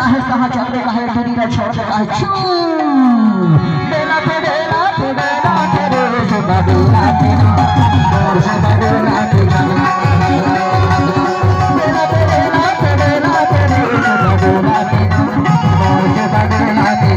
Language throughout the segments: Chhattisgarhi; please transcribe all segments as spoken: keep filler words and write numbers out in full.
कहाँ चल दे, कहाँ टूरी ला छोड़ दे, कहाँ छू। बेला पे, बेला पे, बेला पे रे, सुबह बेला पे, सुबह बेला पे, बेला पे, बेला पे रे, सुबह बेला पे, सुबह बेला पे।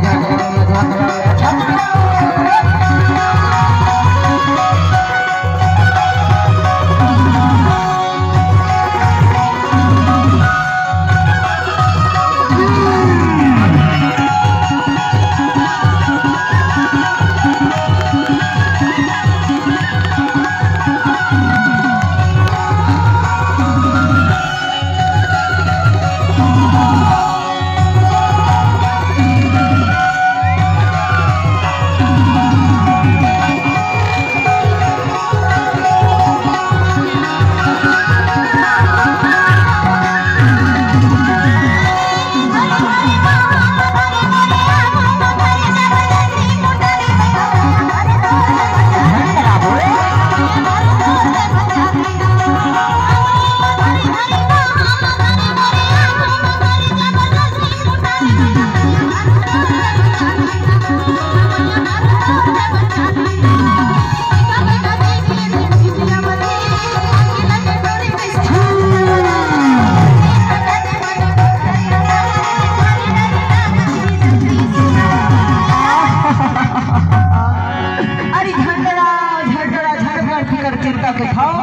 अरे झगड़ा, झगड़ा, झगड़ा, फिकर चिंता के खाओ।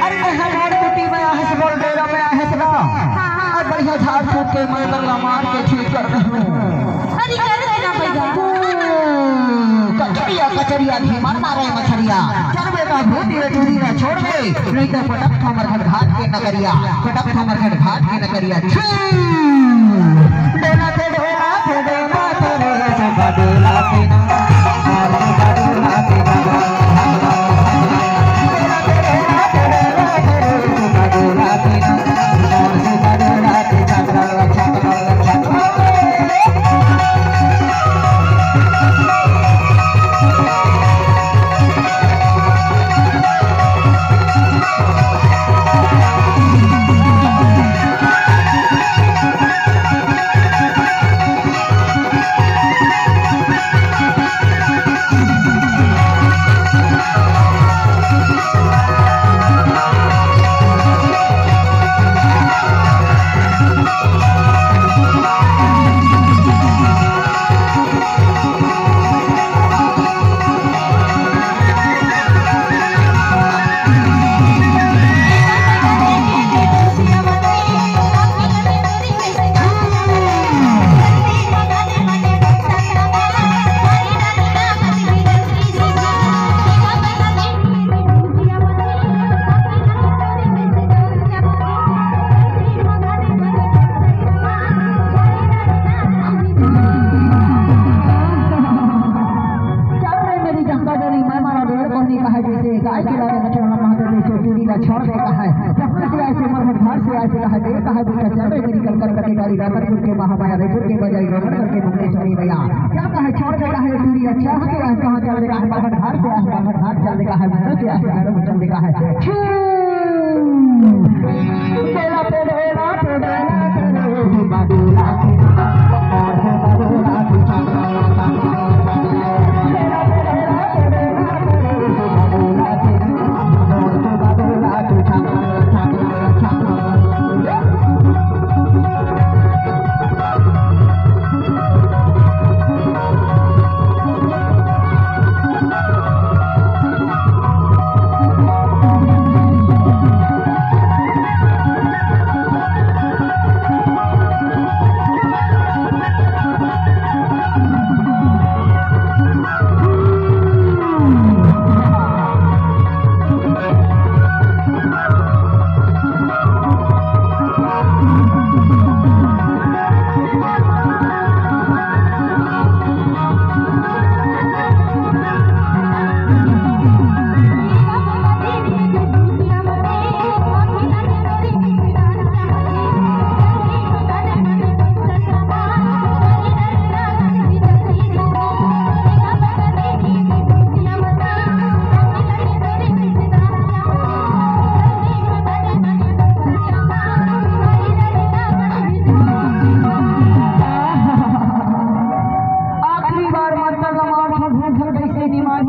अरे मैं हमार कुटी में आहे से बोल दे रहा, मैं आहे से ना। और बढ़िया झाड़ फूक के मैं दंगा मार के ठीक कर दे। अरे कर देना भैया। कचरिया, कचरिया, धीमन मारे मछरिया। चल बेटा, भूत ये टूरी ना छोड़ दे, नहीं तो पटक हमर घर घाट के नगरिया, पटक हमर घर घाट के नगरिया। छू! डोला ते डोला ते डोला ते रे, सुबह डोला ते ना। चल रे मेरी गंगा डोली, मैं मारा डेढ़ कोहनी कहा जैसे गाय के लागे बछड़ा महादेव जैसे टूरी ला छोड़ दे कहा है। जहाँ से आए से मरहट घाट से आए से कहा दे कहा बेटा चल रे मेरी कलकत्ता के गाड़ी रातरपुर के महामाया रायपुर के बजाई रोमन करके भुवनेश्वरी मैया। क्या कहा है छोड़ दे कहा है टूरी ला चाह के आए कहाँ चल दे कहा है बाहर घाट से आए बाहर घाट चल दे कहा है भैरव से आए भैरव चल दे कहा है। छू! बेला पे बेला पे बेला पे रे, बाबूला के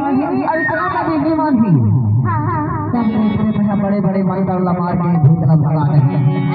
अउ इतना का भी नहीं मानही। तब रे, रे, रे, बड़े-बड़े मंत्र ला मार के भूत ला भगा दे।